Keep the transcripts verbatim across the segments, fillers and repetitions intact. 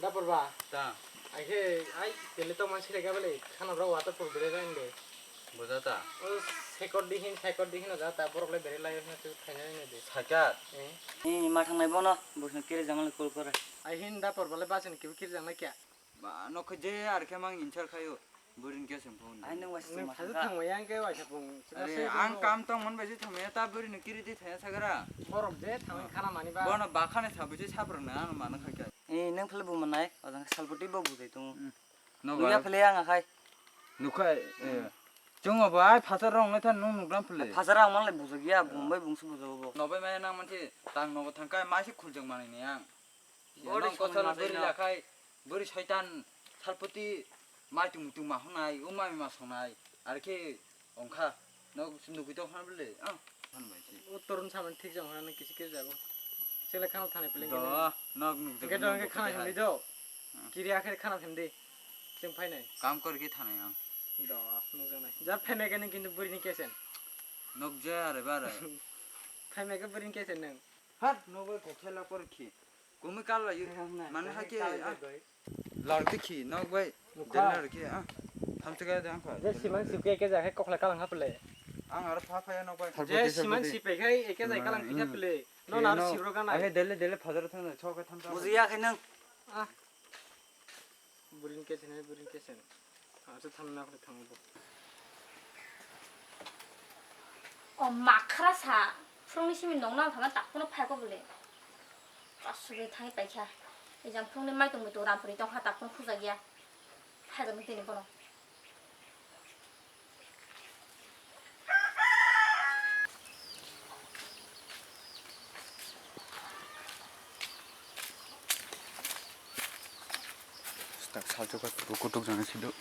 Dapor ba? Ta. Ai khe, ai, tele tongma sile gabale, khana bro water proof bere jain de. Buja ta. O sekor dihin, sekor dihin o jata, borok le bere lai na tu thaina ne de. Sakar. Eh. Ni ma thangnai bono, bosna kiri jamal kol kore. Ai hin dapor bale basen kibi kiri jang na kya? Ba, no khe je ar khe mang inchar khayo. Burini khe seng phone. Ai, nung waisa. Nung ma phajak thangma yang khe waisa phone. Are, ang kam tong mon bai se thangma ta burini kiri di thaya sagra. Borok je thangwi khana mani ba. Bono bakhane sabu je sabrang na ano mana kha kya. Eh, nung phale bu manai, ojang salpoti bo bujai tongo. Hmm. No. Nuya ba phale ang akhai. Nukhai, eh. Chungo ba ai phasar rong nai than nung nugram phale. Phasar ang manle bujak ya, bumbai bungsu bujak bo. Nobai mai nang manthi tang nogo thangkai mai se khuljak manai ni ang. Bori nang kothal bori lakhai, bori soitan, salpoti, mai tung tung ma honai, umami ma sonai, ar khe ongkha, nok nugui tong hwnba le, ah, hwn bai si. O torun saman thik jang hwnna kisi kiri jago. Sele khana thani pele. Do, nok nuk. Hwnkhe do, hwnkhe khana hwnwi do. Ah. Kiri akhir khana hwndi. Chwng phainai. Kam kor khe thanai ang. Do, nuk janai. Ja phaimai khe nung kintu burini kesen. Nok je are bare. Phaimai khe burini kesen nung. Hat, nok bai kokthai lapor khi. Kumi kal lai. Mane hai khe, ah. Lar ti khi, nok bai. Nukha. Del lar khi, ah. Tham se ga dang kha. Je siman sip khe eke ja khe kokla kalang hap le. Ang aro pha pha ya nok bai. Je siman sip khe eke ja kalang khe hap le. No nar sip ro ganai. Ake dele dele phadar thang na chok tham ta. Bujiya khe nang. Ah. Buring kesen, buring kesen. Asa thamna kore thango bo. O makhra sa, phurungni simi nongna thangna takhuno phaiko bole. Asugwi thangwi paikha. Ejang phurungni maitung muitung rampuri tongkha takhuno khujagya. Phaigwrwng tini bono. Tak salchuk kutuk jana sido.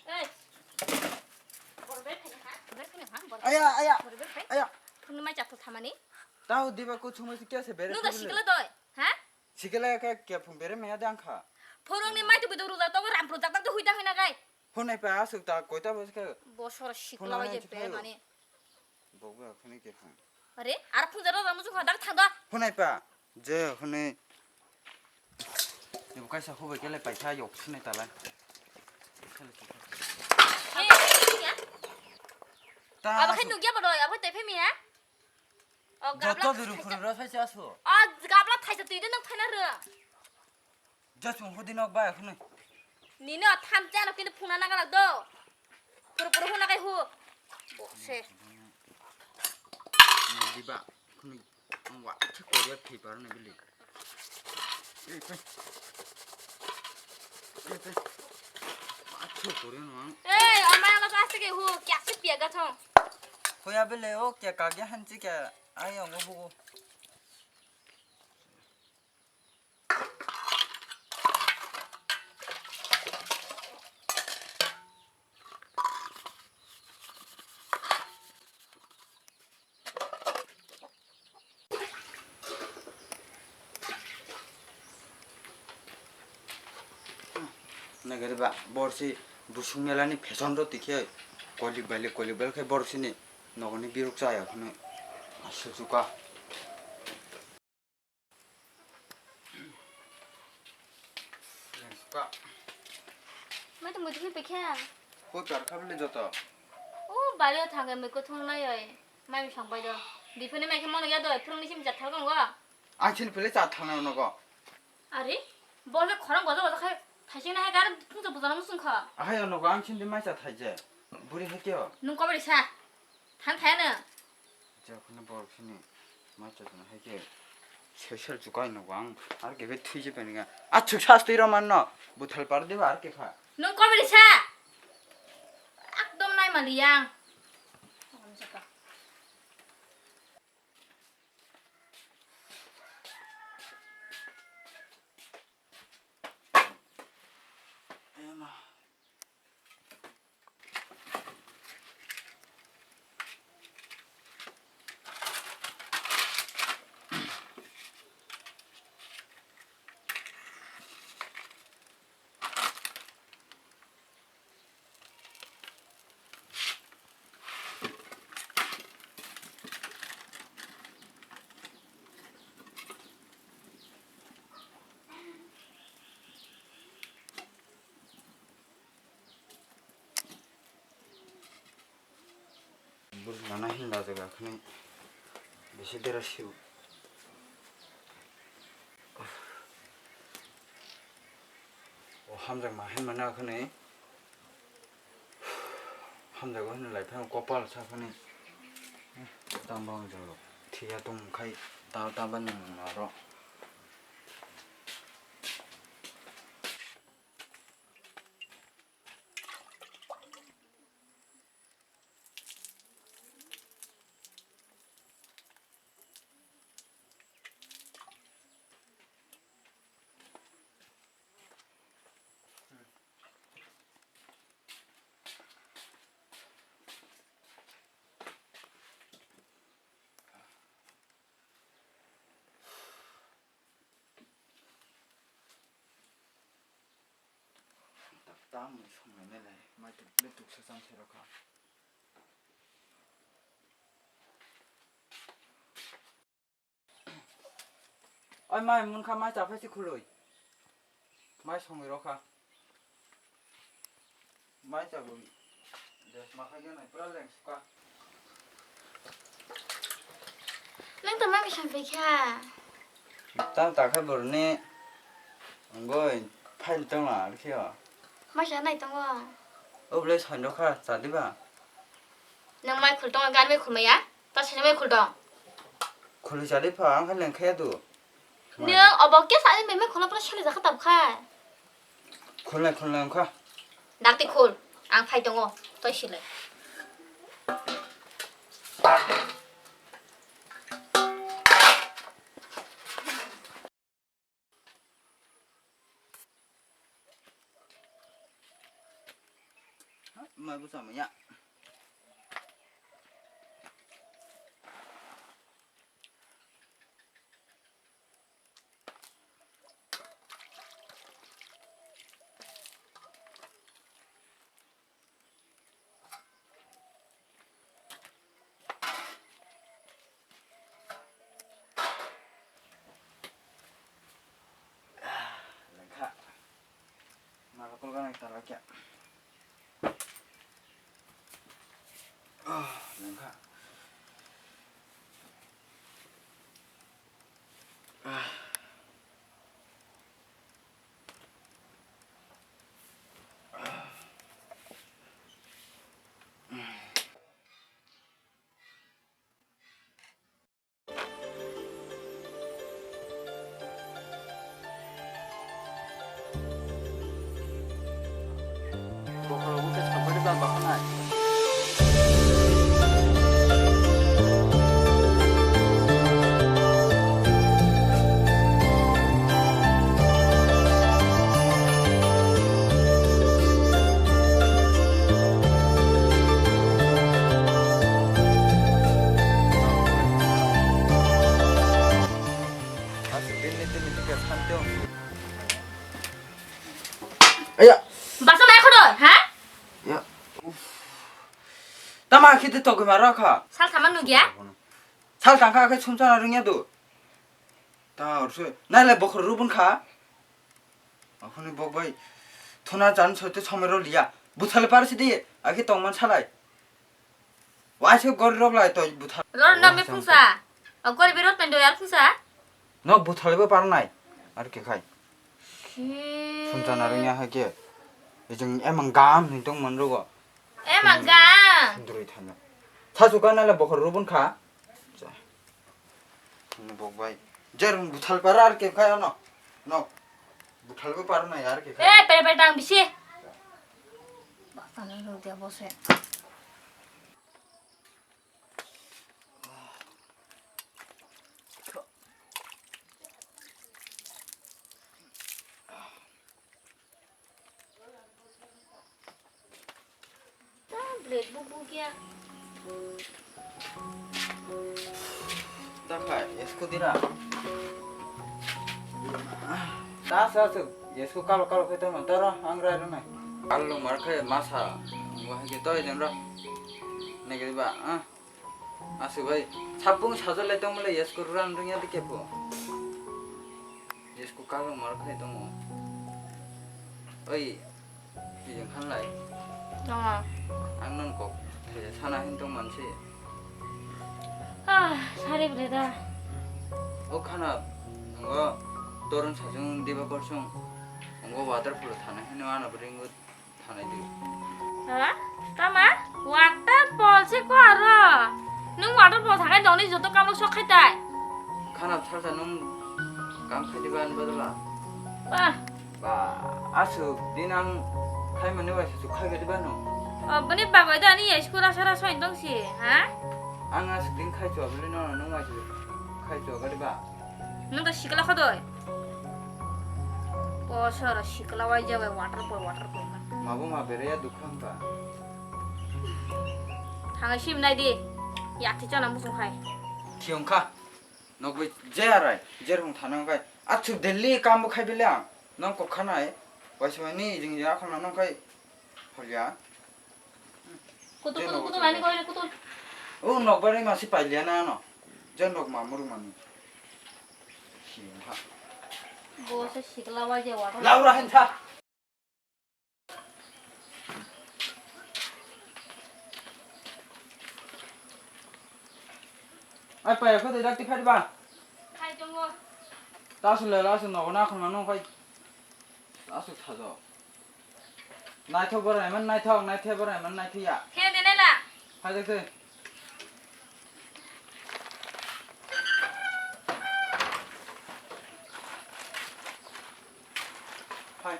Ei. Borok bai phai ha? Borok phai ha? Borok. Aya, aya. Borok bai phai? Aya. Phone mai chapto thamani. Tao diba ko chumai se kya se bere. Nung da sikla doi, ha? Sikla ka kya phung bere me ada angkha. Phorong ni mai tu bidu ruda to ram pro tak tak tu hui ta hui na gai. Phone pa asuk ta koi ta bos ka. Bosor sikla bai je pe mani. Bokba khani khe phang. Are, ar phung jaro jamo jukha dak thang da. Hunai pa, je hune. Ibu kaisa hubai kele paisa yok sini talai. Ei, ei, ya. Ta abo khai asu- nugya bodo, abo khai tepe mi ya. O gabla joto duru thaisa. Khuru ro sai asu. O gabla thaisa twi de nang phaina ro. Just hudi nok bai khunu. Nini o tham chano kintu phuna naga lagdo. Puru puru huna kai hu. Bose. Diba khunu ang wa che koriya phi par na bili. Ei pe. Ei pe. Achu koriya no ang. Ei, amai alo ka se ke hu, kya se pia ga thong. Hoya bele o kya ka ge han chi kya ai ang o bu. Nagari ba borsi busung melani fashion ro tikhe kolik bali kolik bali khai borsi ni nogoni biruk chaya khunu asuk suka. Mai tong muitu pekha. Ko tar khabli joto. O bari o thangke mui ko thong nai oi. Mai mi song bai do. Diphe ni mai khe mono ya do. Phurung ni sim jat thang go. Ang chini pele cha thang na nogo. Are, bol khe khorang gojo gojo khai thaising na hai gar phung cha bujana musung kha. Ahai nogo ang chini mai cha thaije. Buri hai kyo. Nung kobri sa. Thang thaya no. Jakhano borok sini ma chajana hai khe sesel chukai no ang ar khe thwi je paniga. A chuk sas twi roman no buthal par deba ar khe kha. Nung kobri sa. Ekdom nai mali yang. Ema. Bwrwi nana hinla jaga khwnwi bisi dera siu. O hamjakma hinmani akhwnwi hamjago hinwi lai phano kopal sa khwnwi. Tamo wng jalo thiya tong khai ta ta ban nang aro. Tak tam ni song nai nai lai, mai tuk le tuk sa cham se rokha. Oi mai mun kha, mai cha phai si khului. Mai songwi rokha. Mai cha bui. Des ma khai nai pura leng suka. Nang to mami song phai kha. Tam ta kha burni. Ngoi phai tong la ar khe o. Mai cha nai tongo. O ble song rokha cha diba. Nang mai khul tongo, gan mai khul maya? Ta sini mai khul tong. Khuli chali pha, ang kha leng khe du. Nang obo ke sa mai mai khulna pura sele jakha tab kha. Khulnai khulnai ang kha. Dakti khul, ang phai tongo, toi silai. Mai bwsa manya. Lengkha. Mala kolga nai tala kya. Ah, lengkha. Ah. Aya. Basa nai khodo, ha? Ya. Uff. Tama khiti tokwi ma rakha. Sal thaman nugya? Sal tangkha khe sumsana rwngya do. Ta orso. Nai le bokhor rubun kha. Aphuni bok bai thuna jan soite somero liya. Buthale parsi di. Akhe tongman salai. Waise gori rok lai toi buthal. Ror na me phungsa. O gori bi rot pendo yar phungsa. No buthal bo par nai. Ar ke khai. Shi. Phungsa na rung ya ha ke. Ejeng emang gam ni tong man rogo. Emang gam. Sundroi thanya. Tha suka na le bokhor rubun kha. Cha. Ni bok bai. Jer buthal par ar ke khai no. No. Buthal bo par nai ar ke khai. Eh, pere pere dang bisi. Baksa na rung dia bose. Tablet bo bukya. Dakha, esko dira. Ta sa su, esko kalo kalo khe tamo, toro ang rai rwnai. Kalo mar khe masa, wahai khe toi den ro. Nege ba, ah. Asu bai, sapung sajol lai tongmole, yes ko ruran rungya de kepo. Yes ko kalo mar khai tongo. Oi, ijeng khan lai. Tongo. Ang non kok, sana hin tong mansi. Ah, sari bwlai da. O khana, ngo torun sajung diba korsung, ngo waterfall thana hino ano bwrwi ngo thanai di. Ha? Tama? Waterfall se ko aro? Nung waterfall thangai doni joto kamo sok khai tai. Khana sarsa nung kam khai diba ani badala. Bah, Ba, aswk din ang khaimani bai se khai gadi bano. O, bini bagwi da ani ya school asara soi dong si, ha? Ang aswk din khai chwa bwlwi no nung bai se khai chwa gadi ba. Nung da sikla khodoi. Bosor sikla wai jabai waterfall, waterfall. Mabo ma bere ya dukha ba. Thangai sim nai di. Ya thi chana musung khai. Thiyong kha. Nokbai je arai, je rung thana kai. Achu Delhi kam bo khai bele ang. Nong kok khanai. Waisa mani jing ja khona nong kai. Holya. Kutul, je kutul, nok kutul, ani koi kutul. O nokbar ma si pailiya na no. Je nok ma muru mani. Si ha. Bo se sikla wai je wa. Laura hen tha. Ai paya kho dai dakti phari ba. Khai tongo. Tasu le lasu nogo na khon mano khai. Tasu thajo. Naithok borai man naithok, naithok borai man naithiya. Khe de nela. Hai dakti. Hai.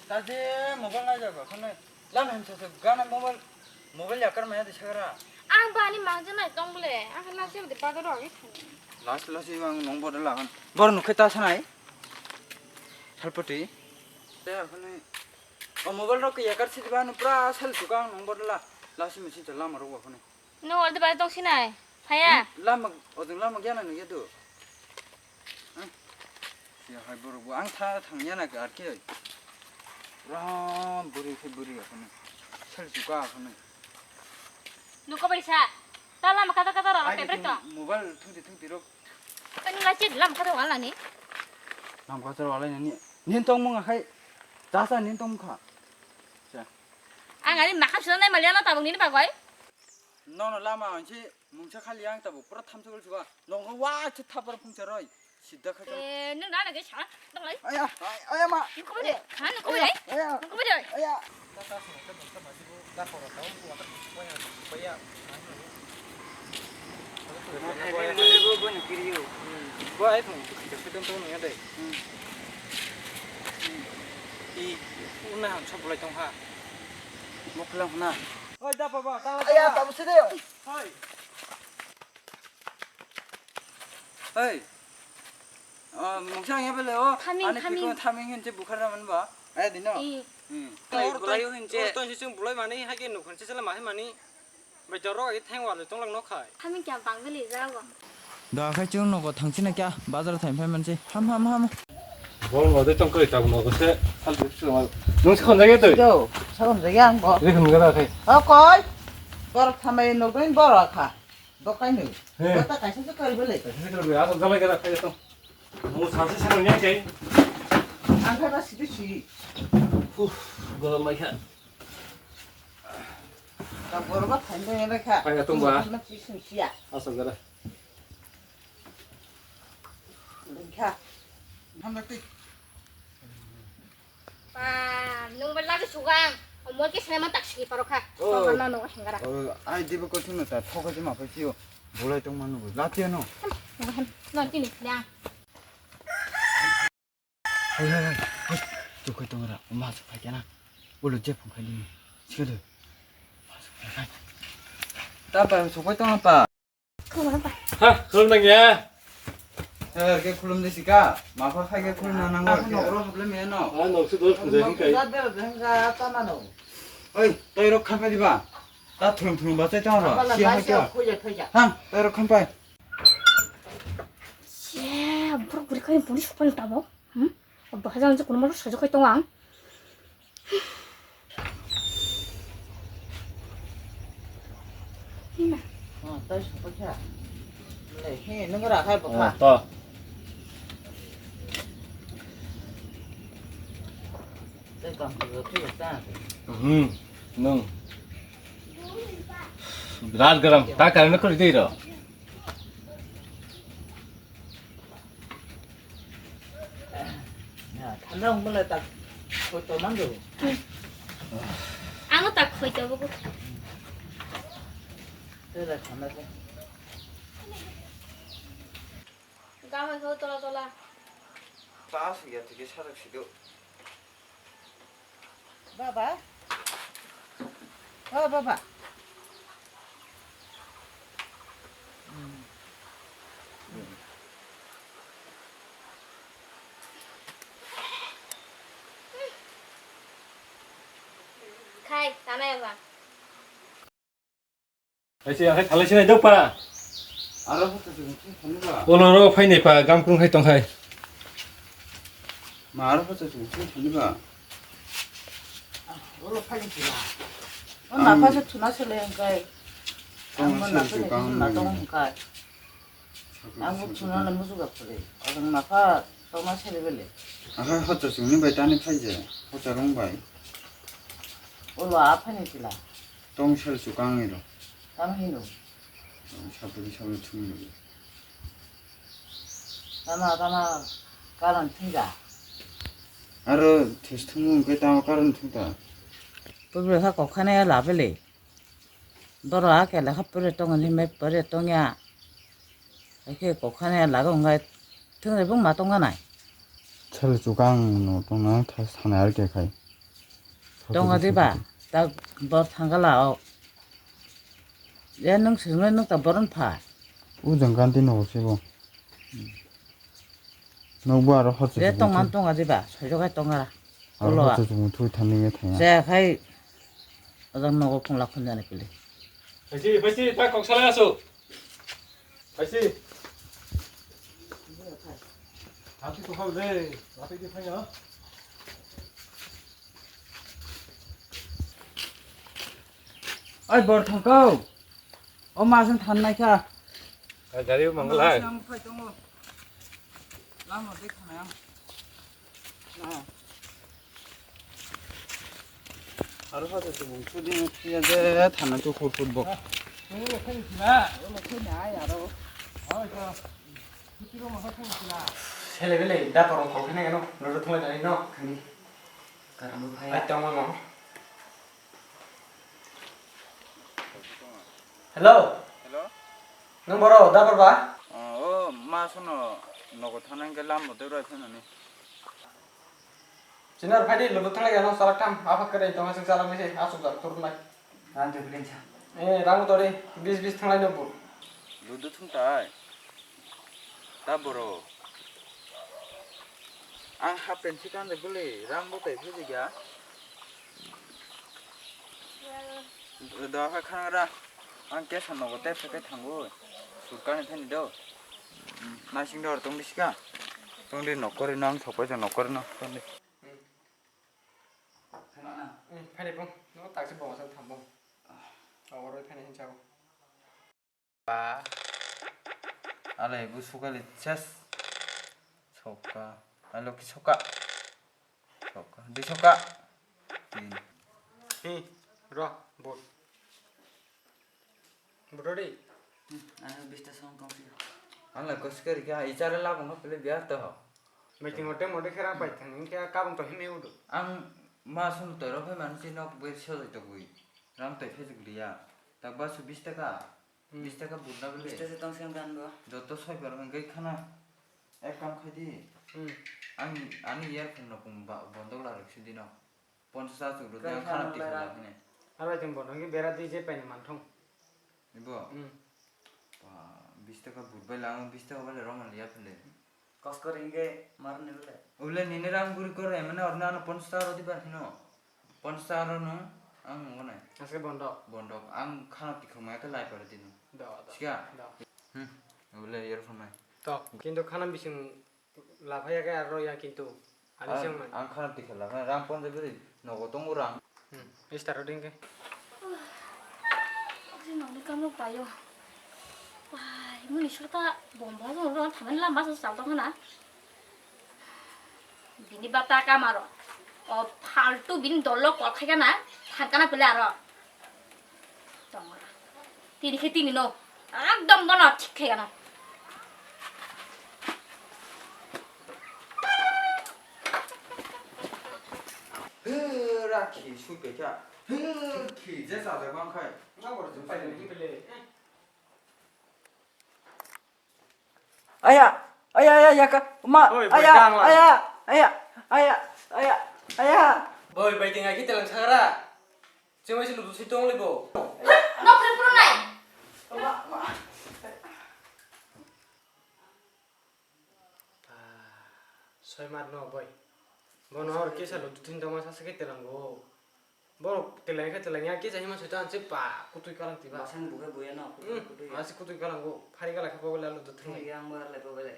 Taje mobile nai jago khone. Lam hem sa gana mobile, mobile yakar maya de sagara. Ang bani mangja nai tong ble. Ang lasi de bazar ro agi thani. Lasi lasi ang nong bodol lagan. Bor nukhe ta sanai. Salpati. Te khone. O mobile rok yakar sidi ba no pura sal suka ang nong bodol la. Lasi machine chala marok ba khone. Nung orde bai tong sinai. Phaya. Hmm, lama, ojong lama gyan nung yadu. Hmm. Ya hai borok bo ang tha thang yana ka arke. Ram buri khe buri akhone. Sal suka akhone. Nung ko bai sa. Ta lama kata kata ro peprek to. Mobile thungti thungti rok. Tani la chet lama kata wala ni. Lama kata wala ni. Nin tong mung akhai. Tasa nin tong kha. Sa. Ang ani makham sina nai maliya no tabuk nini bagwi. Nono lama ansi mungsa khali ang tabuk pura thamsa gol suka. Nongo wa se thapar phungsa roi. Sidda kha. Eh, nung na lagi sa. Dong lai. Aya, aya ma. Nung ko bade. Ha, nung ko bade. Aya. Nung ko bade. Aya. Bo ai thong, khaisa khe tong tong nang ya dai. Hmm. Hmm. I, una ham sab bulai tong ha. Moklang na. Oi, da baba, da baba. Aya, tabu sini. Hoi. Hoi. Ah, mungsa ang ya bele o. Thaming, ani thaming. Piko thaming hin che bukhar na man ba. Aya dino. I. Hmm. Tor tong, tor tong si chung bulai mani, hai ke nukhon se sala mahi mani. Bai jorok agi theng wal tonglang nok khai. Thaming kya bang beli jago. Da khai chung nogo thangchina kya bazar thaim phai manse. Ham, ham, ham. Bol no de tong koi tab nogo se. Hal de chung. Nung se khon jage toi. Yo, salam jage ang bo. Re khon gara khai. O koi. Bor thamai no gin bor kha. Dokai no. He. Bota kaisa se koi bele. Kaisa se koi bele. Asal jalai gara khai to. Mo sase se no nya kai. Ang kha ba sidi si. Uf, golom mai kha. Ka borok ba thain tong ya kha. Kaya tong ba. Ma chi sung sia. Asal gara. Kha. Hamla ti. Pa, nung ba lagi sugang. Omor ke sene man tak sigi paro kha. Oh. Papa ma nung hengara. Oh, ai dibo ko thung na ta thok je ma pa chiyo. Bulai tong manu bo. Latiya no. Nung hen, nung tini ya. Hai, hai, hai, hai. Tukhoi tongra, ma se phai kana. Ulo je phung khai dini. Sikado. Ta pa, sopai tong pa. Khulum pa. Ha, khulum nang ya. Eh, ke khulum de sika. Ma pha khai ke khulum na nang. Aku no ro hable me no. Ah, no su do phung jai kai. Sa de de ga ta ma no. Oi, toi rok khampai diba. Ta thulum thulum ba tai tong ro. Si ha kya. Khoi ja, khoi ja. Ha, toi rok khampai. Siya, borok bwrwi khai police phone tabo. Hmm? Bahai jang je kono moro sajak khai tongo ang. Hima. Oh, tai sopai kha. Le, he, nung ra khai bokha. Oh, to. Hmm, nung. Birat garam. Ta karena kau di ro. Thanda wng bole tak khoito man do. Ano tak khoito bo. Tela thanda ko. Gamai kho tola tola. Ta su ya tike sarak sido. Baba. Oh, baba. Khai, tanai ba. Hai se, hai thalai se nai dok pa. Aro hoto se nai thani ba. Ono ro phai nai pa, gam krung hai tong hai. Ma aro hoto se nai thani ba. Olo phai nai thani ba. O nafa se thuna se le hingkai. Ang mo nafa se thuna tong hingkai. Ang bo thuna le musu ga phule. Ang nafa tong ma se le bele. Aha hoto se nai bai tani phai je. Hoto rong bai. Olo a phai nai thila. Tong sal chukang ni ro. Tamo hino. Tong sapri sapri thung ni ro. Tama tama karon thung ja. Aro thes thung ke tama karon thung ta. Purbe ha kokhane la bele. Doro a ke lekha pore tong ni me pore tong ya. Ake kokhane la gong ga thung re bung ma tong ga nai. Sal chukang no tong na tha sana ar ke khai. Tongo diba? Ta bor thangala o. Ya nung sirnai nung ta boron pha. Ujang kanti no sibo. Nokbo aro hocho. Ya tong man tonga diba? Sojokai tonga. Aro hocho chung thui thani nge thaya. Je khai. Ojang nogo phung lakhun jani pili. Paisi, paisi, ta kok sala aso. Paisi. Hati ko hal re. Hati di phaya. Ai, bor thangkau. O ma sing than nai kha. Ai, gari mangla. Ang phai tongo. Lama de khana ang. Na. Aro sa tu mung sudi na tiya de thana tu khur khur bok. Tongo le khani sila. O le khani ai aro. Ai ka. Sele bele da porong kol khani no. Noro thunglai nani no. Khani. Karam phai. Ai tongo no. Hello. Hello. Nwng boro da porba? O, o, ma sono nogo thana hingke lam no debra phano ni. Chinar phai di ludu thanglai ya no salak tham. Apa kere tong asuk salak ni se asuk jar turun lai. Rang te bilin cha. Eh, rang to de bis bis thanglai no bu. Ludu thung tai. Ta boro. Ang half pant si kan de buli rang bo tai phai ya. Do ha khang ra. Ang kesa nogo tep tep thango. Surkar ni thani do. Nasing dor tong di sika. Tong di nokori no ang sopai ja nokori no tong di. Phai na. Phai ni bung. No tak si bung sa tham bung. Awar phai ni hin chao. Ba. Ale bu sukali ses. Soka. Alo ki soka. Soka. Di soka. Tin. Hi. Ro. Bot. Bot ri. Ano bista song kong si. Ang la koskari kya ichara la bung pele biar to ho. Meeting ote mode khera pai thang kya kabung to hime udu. Ang ma sunu to ro phai man si nok ber so to gui. Rang to phai gui ya. Tak ba su bista ka. Hmm. Bista ka budna bele. Bista se tong siang kan do. Joto soi bar hingke khana. Ek kam khai di. Hmm. Ang ani earphone no pung ba bondok la rek si dino. Ponchas asuk rw tei ang khana tikha la phini. Aro tong bono hwnke bera di je paini manthong. Ibo? Hmm. Ba, bis taka but bai lang, bis taka bai le rong man liya phile. Koskor hingke mar ni bole. Ule nini rang guri kore mane orna ano ponchas taka rodi bar hino. Ponchas taka no ang ngonai. Aske bondok. Bondok ang khana tikha maya ke lai pare tino. Do, do. Siya? Do. Hmm. Ule yer phone mai. To, kintu khana bising Laphaya khe aro ya kintu. Ani siyang man. Ang khana tikha laphaya, rang ponjab bwrwi nogo tongo rang. Hmm, start rw ding khe. Jin nokni kamrok paio. Bai, muni surta bomba jong rw thamani lama sa sal tong khana. Bini bata kamaro. O phaltu bini dolo kol khaikana, thankana pele aro. Tongora. Tini khe tini no. Ekdom bono thik khaikana. He, rakhi, sui pekha. He, khi, je sa de bang khai. Nga bor jumpa ni pele. Aya, aya, aya, yaka, ma, oi, aya, bai tang la. Aya, aya, aya, aya, aya. Boi, bai tang aki telang sagra. Cewek si lutu si tong libo. Nok rin pura nai. Ma, ma. Soi mar no, boi. Bono hor kisa lutu thin tong ma sa sa ke telang go. Borok teleng khe teleng ya, kisa hima soita ang se pa kutui kalang tiba. Basang buke buya no, kutui, hmm, kutui. Masi kutui kalang go, phari gala khe pogole alu doteng. Thung ya ang bar le pogole.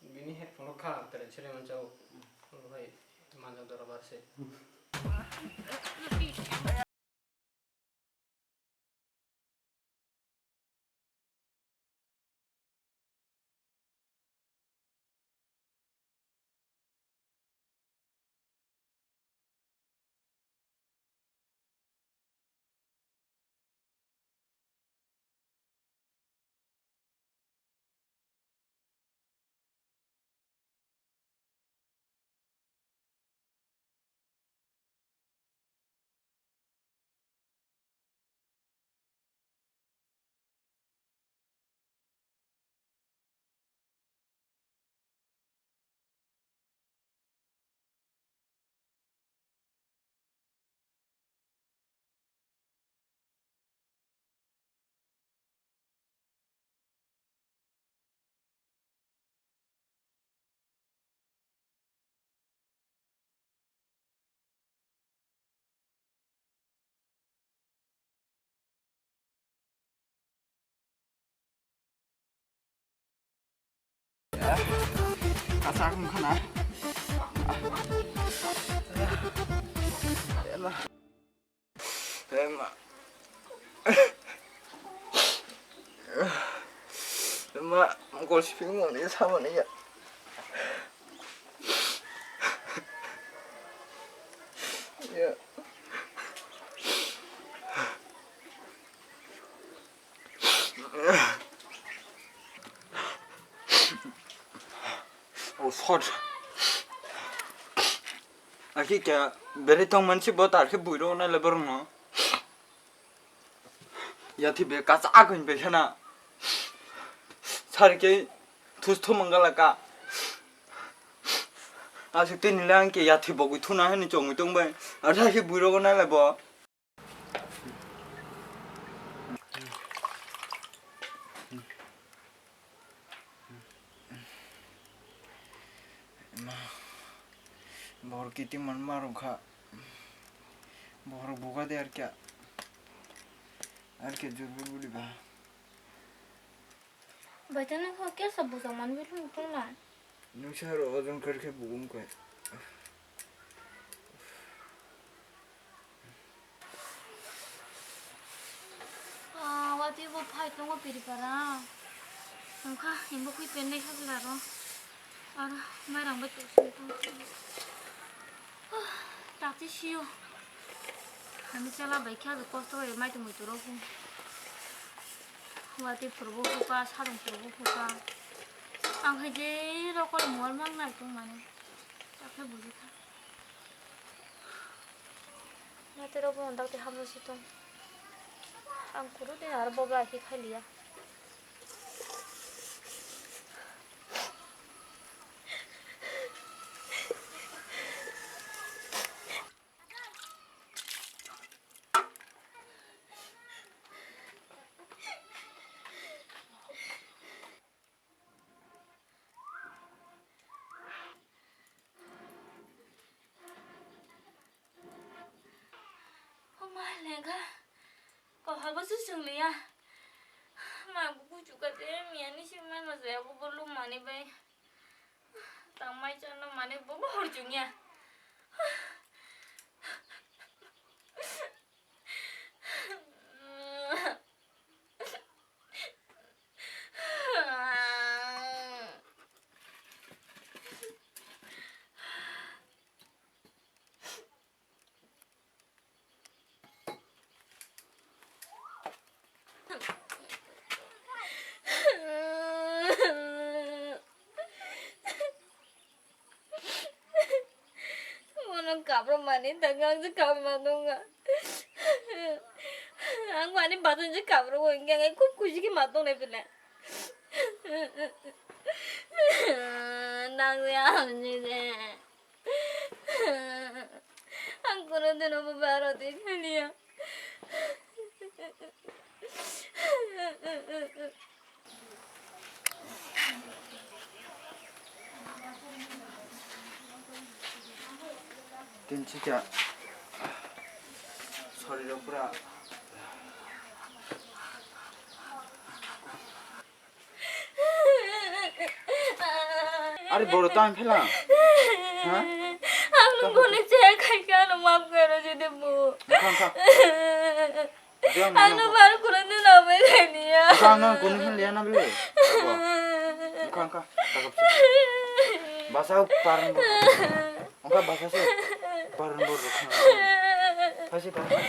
Bini headphone rok kha, teleng sele manchao. Hmm. Hai, manjak dora bar se. Kasak wngkha na. Ela. Ema. Ema, mokol siping mani samani ya. Ya. Oh, shot. Aki kya bere tong mansi bo tar khe buiro na le borno. Yathi be kacha akon be khana. Sar ke thus thu mangala ka. Asuk te nila ang ke yathi bogwi thuna hani chongwi tong bai. Ar sar ke buiro na le bo. Bohor kiting man ma rwkha. Bohor buga de ar kya. Ar kya jor bul buli ba. Baitani kho kesa bujak man bil hum tong na. Nung sa ro ojon kar khe bugum khe. Ah, watwi bo phai tongo piripara. Wngkha, himbo khui pendai kha belaro. Aro mairang bai tusung tong. Ah, tati sio. Ani chala bai kha kosto bai mai tongwi turo khu. Watwi phurubo huka, sadong phurubo huka. Ang hai je rokol mol mang nai tong mani. Takhe buji kha. Naterok bo dakti hamjak si tong. Ang kuru din aro bobla khe khai liya. O ma, lengkha. Kohalbo se chwng liya. Ma, bo kuchuka de miya ni simi ma jaya bo lum mani bai. Tang mai chana mani bo hor chwng ya. Kabrok mani tangka ang je kabwi ma tongkha. Ang mani bathang je kabrok o hwnkhe ang khub khushi khe ma tongnai bele. Nang je ang je de. Ang kono dino bo baro de khaliya. Tinchikya. Sorry, pura. Are boro tang phela. Ha? Ang nung kono chaya khai kha, ano maaf karo jodi bo. Khang kha. Ano bar kono din abai khai niya. Khang nang kono hin liya na bile. Khang kha. Basa paran bo. Ongka basa se. Paran bo. Pasi paran.